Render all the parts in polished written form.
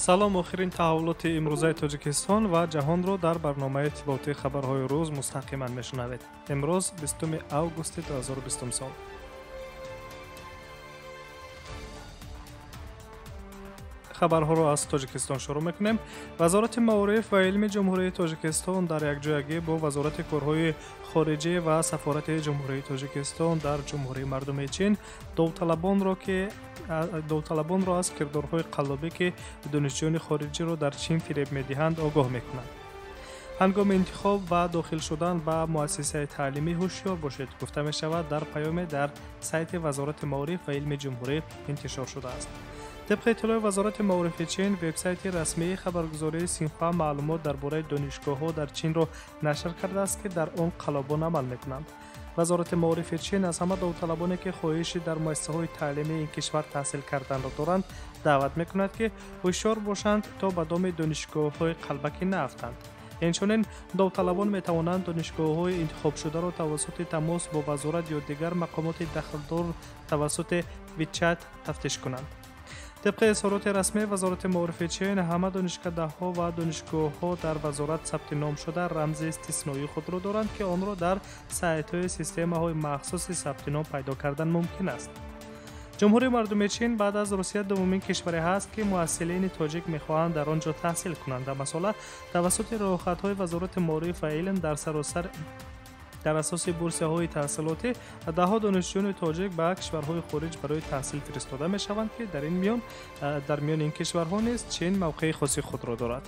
Салом, охирин таҳаввулоти имрӯзаи Тоҷикистон ва ҷаҳонро дар барномаи иттилоотии хабарҳои рӯз мустақиман мешунавед. Имрӯз 20 августи 2020 сол. Хабарҳоро аз Тоҷикистон шурӯъ мекунем. Вазорати маориф ва илми Ҷумҳурии Тоҷикистон дар якҷоягӣ бо Вазорати корҳои хориҷӣ ва Сафорати Ҷумҳурии Тоҷикистон дар Ҷумҳурии Мардумии Чин довталабонро аз кирдорҳои қаллобӣ, ки донишҷӯёни хориҷиро дар Чин фиреб медиҳанд, огоҳ мекунанд. Ҳангоми интихоб ва дохил шудан ба муассисаи таълимӣ ҳушёр бошед, гуфта мешавад дар паёме дар сайти Вазорати маориф ва илми ҷумҳурӣ интишор шудааст. Тибқи иттилои Вазорати маорифи Чин, вебсайти расмии хабаргузории Синхуа маълумот дар бораи донишгоҳҳо дар Чинро нашр кардааст, ки дар он қаллобон амал мекунанд. Вазорати маорифи Чин аз ҳама довталабоне, ки хоҳиши дар муассисаҳои таълимии ин кишвар таҳсил карданро доранд, даъват мекунад, ки ҳушёр бошанд, то ба доми донишгоҳҳои қалбакӣ наафтанд. Инчунин довталабон метавонанд донишгоҳҳои интихобшударо тавассути тамос бо вазорат ё дигар мақомоти дахлдор тавассути WeChat тафтиш кунанд. Тибқи изҳороти расмии Вазорати маорифи Чин, ҳама донишкадаҳо ва донишгоҳҳо дар вазорат сабти ном шуда рамзи истисноии худро доранд, ки онро дар сайтҳои системаҳои махсуси сабти ном пайдо кардан мумкин аст. Ҷумҳурии Мардумии Чин баъд аз Русия дуввумин кишваре ҳаст, ки муҳассилини тоҷик мехоҳанд дар он ҷо таҳсил кунанд. Масалан, тавассути роҳхатҳои Вазорати маориф ва илм дар саросар дар асоси бурсияҳои таҳсилотӣ даҳҳо донишҷӯёни тоҷик ба кишварҳои хориҷ барои таҳсил фиристода мешаванд, ки дар миёни ин кишварҳо низ Чин мавқеи хоси худро дорад.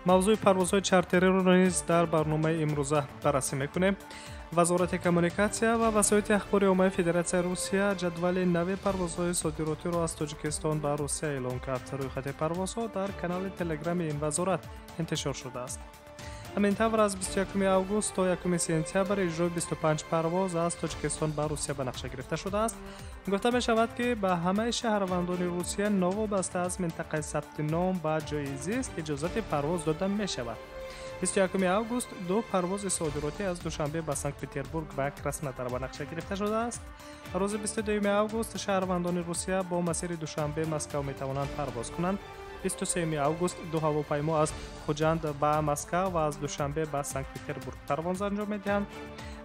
Мавзӯи парвозҳои чартериро низ дар барномаи имрӯза баррасӣ мекунем. Вазорати коммуникатсия ва васоити ахбори оммаи Федератсияи Русия ҷадвали нави парвозҳои содиротиро аз Тоҷикистон ба Русия эълон кард. Рӯйхати парвозҳо дар канали телеграми ин вазорат интишор шудааст. Ҳамин тавр, аз 21 август то 1 сентябр иҷрои 25 парвоз аз Тоҷикистон ба Русия ба нақша гирифта шудааст. Гуфта мешавад, ки ба ҳамаи шаҳрвандони Русия новобаста аз минтақаи сабти ном ва ҷои зист иҷозати парвоз дода мешавад. 21 август ду парвози содиротӣ аз Душанбе ба Санкт-Петербург ва Краснодар ба нақша гирифта шудааст. Рӯзи 22 август шаҳрвандони Русия бо масири Душанбе-Москав метавонанд парвоз кунанд. 23 август ду ҳавопаймо аз Хуҷанд ба Москав ва аз Душанбе ба Санкт-Петербург парвоз анҷом медиҳанд.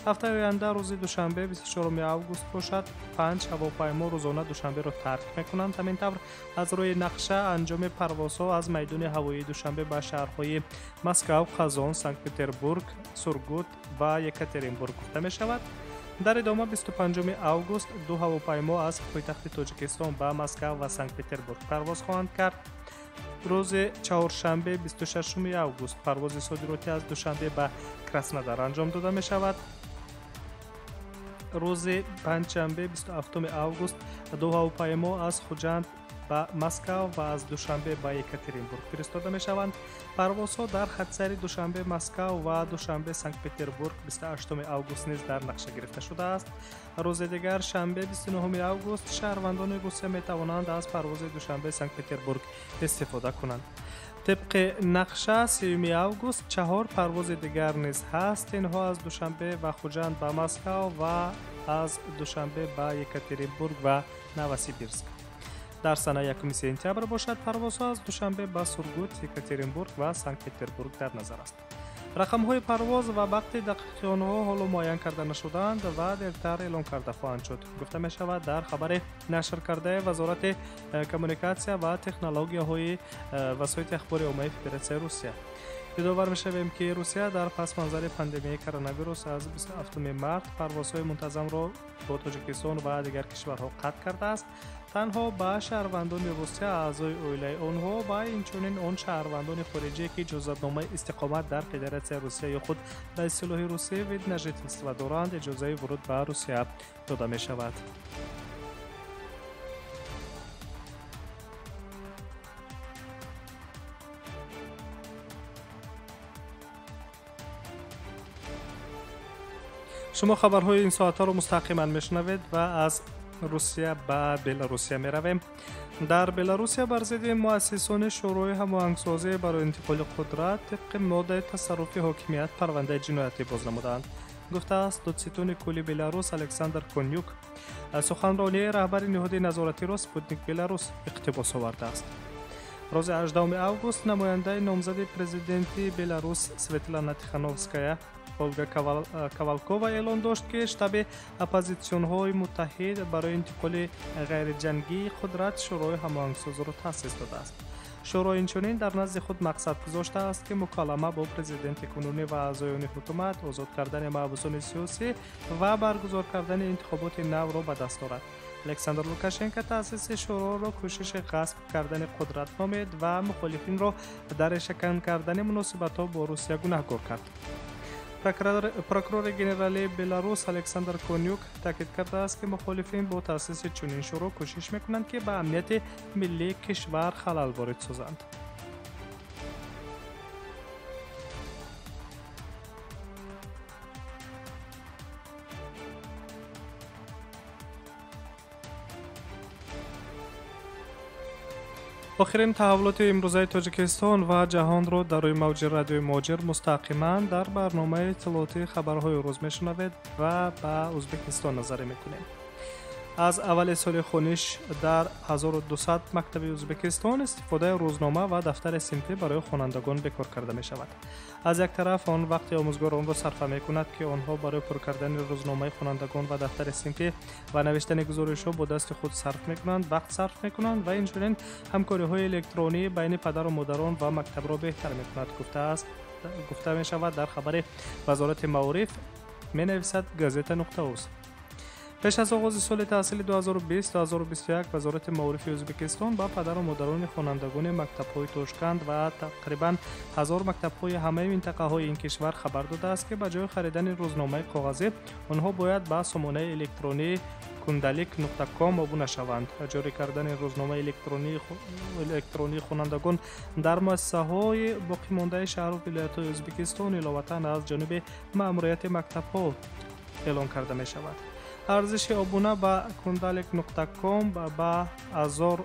Ҳафтаи оянда рӯзи душанбе 24 август бошад, 5 ҳавопаймо рӯзона Душанберо тарк мекунанд. Ҳамин тавр, аз рӯи нақша анҷоми парвозҳо аз майдони ҳавоии Душанбе ба шаҳрҳои Москав, Қазон, Санкт-Петербург, Сургут ва Екатеринбург гуфта мешавад. Дар идома 25 август ду ҳавопаймо аз пойтахти Тоҷикистон ба Москав ва Санкт-Петербург парвоз хоҳанд кард. Рӯзи чаҳоршанбе 26 август парвози содиротӣ аз Душанбе ба Краснодар анҷом дода мешавад. Рӯзи панҷшанбе 27 август ду ҳавопаймо аз Хуҷанд ба Москав ва аз Душанбе ба Екатеринбург фиристода мешаванд. Парвозҳо дар хатсайри Душанбе-Москав ва Душанбе-Санкт-Петербург 28 август низ дар нақша гирифта шудааст. Рӯзи дигар, шанбе 29 август, шаҳрвандони Русия метавонанд аз парвози Душанбе-Санкт-Петербург истифода кунанд. Тибқи нақша 30 август 4 парвози дигар низ ҳаст. Инҳо аз Душанбе ва Хуҷанд ба Москав ва аз Душанбе ба Екатеринбург ва Новосибирск. Дар санаи 1 сентябр бошад, парвозҳо аз Душанбе ба Сургут, Екатеринбург ва Санкт-Петербург дар назар аст. Рақамҳои парвоз ва вақти дақиқи онҳо ҳоло муайян карда нашудаанд ва дертар эълон карда хоҳанд шуд. Гуфта мешавад дар хабари нашр кардаи Вазорати коммуникатсия ва технологияҳои васоити ахбори оммаи Федератсияи Русия. Ёдовар мешавем, ки Русия дар пасманзари пандемияи коронавирус аз 27 март парвозҳои мунтазамро бо Тоҷикистон ва дигар кишварҳо қатъ кардааст. Танҳо ба шаҳрвандони Русия, аъзои оилаи онҳо ва инчунин он шаҳрвандони хориҷие, ки иҷозатномаи истиқомат дар Федератсияи Русия ё худ ба истилоҳи русия вид на жительство доранд, иҷозаи вуруд ба Русия дода мешавад. Шумо хабарҳои ин соатҳоро мустақиман мешунавед ва аз Русия ба Беларусия меравем. Дар Беларусия бар зидди муассисони Шӯрои ҳамоҳангсозӣ барои интиқоли қудрат тибқи моддаи тасарруфи ҳокимият парвандаи ҷиноятӣ боз намуданд, гуфтааст додситони кулли Беларус Александр Конюк. Суханронии раҳбари ниҳоди назоратиро Спутник Беларус иқтибос овардааст. Рӯзи 18 август намояндаи номзади президентии Беларус Светлана Тихановская Ольга Ковалкова эълон дошт, ки штаби оппозитсионҳои муттаҳид барои интиқоли ғайриҷангии қудрат Шӯрои ҳамоҳангсозиро таъсис додааст. Шӯро инчунин дар назди худ мақсад гузоштааст, ки муколама бо президенти кунунӣ ва аъзоёни ҳукумат, озод кардани маҳбусони сиёсӣ ва баргузор кардани интихоботи навро ба даст орад. Александр Лукашенко таъсиси шӯроро кӯшиши ғасб кардани қудрат номид ва мухолифинро дар решакан кардани муносибатҳо бо Русия гунаҳгор кард. Прокурори генералии Беларус Александр Конюк таъкид кардааст, ки мухолифин бо таъсиси чунин шӯро кӯшиш мекунанд, ки ба амнияти миллии кишвар халал ворид созанд. Охирин таҳаввулоти имрӯзаи Тоҷикистон ва ҷаҳонро дар рӯи мавҷи радиои Муҳоҷир мустақиман дар барномаи иттилоотии хабарҳои рӯз мешунавед ва ба Ӯзбекистон назарӣ мекунем. Аз аввали соли хониш дар 1200 мактаби Ӯзбекистон истифодаи рӯзнома ва дафтари синфӣ барои хонандагон бекор карда мешавад. Аз як тараф он вақти омӯзгоронро сарфа мекунад, ки онҳо барои пур кардани рӯзномаи хонандагон ва дафтари синфӣ ва навиштани гузоришҳо бо дасти худ сарф мекунанд, вақт сарф мекунанд ва инчунин ҳамкориҳои электронӣ байни падару модарон ва мактабро беҳтар мекунад, гуфта мешавад дар хабари Вазорати маориф, менависад газета нуқта уз. Пеш аз оғози соли таҳсили 2020-2021 Вазорати маорифи Ӯзбекистон ба падару модарони хонандагони мактабҳои Тошканд ва тақрибан 1000 мактабҳои ҳамаи минтақаҳои ин кишвар хабар додааст, ки ба ҷои харидани рӯзномаи коғазӣ онҳо бояд ба сомонаи электронии kundalik.com обуна шаванд. Ҷорӣ кардани рӯзномаи электронии хонандагон дар муассисаҳои боқимондаи шаҳру вилоятҳои Ӯзбекистон иловатан аз ҷониби маъмурияти мактабҳо эълон карда мешавад. Арзиши обуна ба kundalik.com ба 1000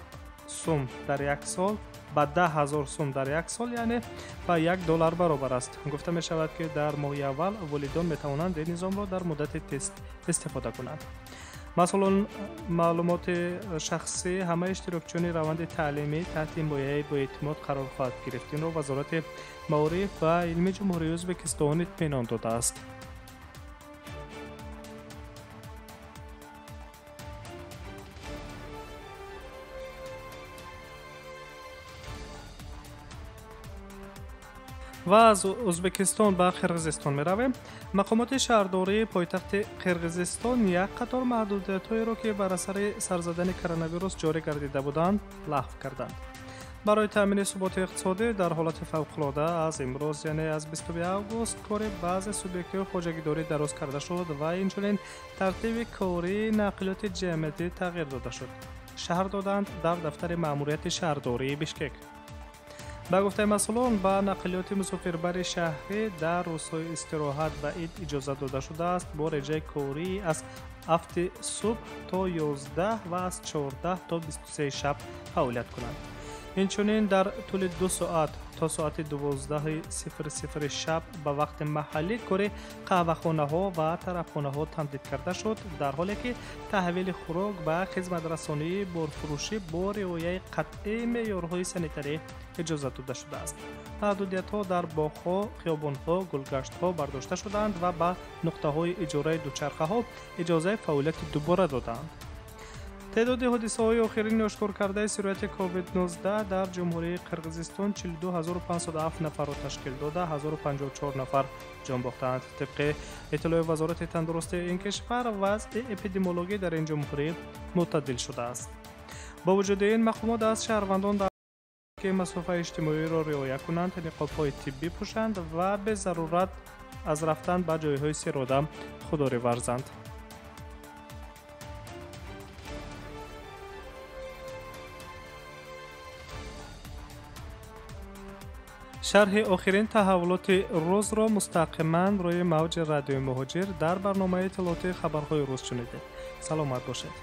сум дар як сол, ба 10 000 сум дар як сол, яъне ба $1 баробар аст. Гуфта мешавад, ки дар моҳи аввал волидон метавонанд ин низомро дар муддати тест истифода кунанд. Масалан, маълумоти шахсии ҳамаи иштирокчиёни раванди таълимӣ таҳти ҳимояи боэътимод қарор хоҳад гирифт. Инро Вазорати маориф ва илми Ҷумҳурии Ӯзбекистон итминон додааст. Ва аз Ӯзбекистон ба Қирғизистон меравем. Мақомоти шаҳрдории пойтахти Қирғизистон як қатор маҳдудиятҳоеро, ки бар асари сарзадани коронавирус ҷорӣ гардида буданд, лағв карданд. Барои таъмини суботи иқтисодӣ дар ҳолати фавқулода аз имрӯз, яъне аз 22 август, кори баъзе субъектҳои хоҷагидорӣ дароз карда шуд ва инчунин тартиби кории нақлиёти ҷамъиятӣ тағйир дода шуд, шаҳр доданд дар дафтари маъмурияти шаҳрдории Бишкек. Ба гуфтаи масъулон, ба нақлиёти мусофирбари шаҳрӣ дар рӯзҳои истироҳат ва ид иҷозат дода шудааст бо реҷаи корӣ аз 7 субҳ то 11 ва аз 14 то 23 шаб фаъолият кунанд. Инчунин дар тӯли 2 соат то соати 12:00 шаб ба вақти маҳаллӣ кори қаҳвахонаҳо ва тарабхонаҳо тамдид карда шуд, дар ҳоле ки таҳвили хӯрок ва хизматрасонии борфурӯшӣ бо риояи қатъии меъёрҳои санитарӣ иҷозат дода шудааст. Маҳдудиятҳо дар боғҳо, хиёбонҳо, гулгаштҳо бардошта шудаанд ва ба нуқтаҳои иҷораи дучархаҳо иҷозаи фаъолияти дубора додаанд. Теъдоди ҳодисаҳои охирини ошкоркардаи сирояти COVID-19 дар Ҷумҳурии Қирғизистон 42507 нафарро ташкил дода, 1054 нафар ҷон бохтаанд. Тибқи иттилои Вазорати тандурустии ин кишвар, вазъи эпидемиологӣ дар ин ҷумҳурӣ мӯътадил шудааст. Бо вуҷуди ин, мақомот аз шаҳрвандон ки масофаи иҷтимоиро риоя кунанд, ниқобҳои тиббӣ пӯшанд ва безарурат аз рафтан ба ҷойҳои серодам худдорӣ варзанд. Шарҳи охирин таҳаввулоти рӯзро мустақиман рӯи мавҷи радиои Муҳоҷир дар барномаи иттилоотии хабарҳои рӯз шунидед. Саломат бошед.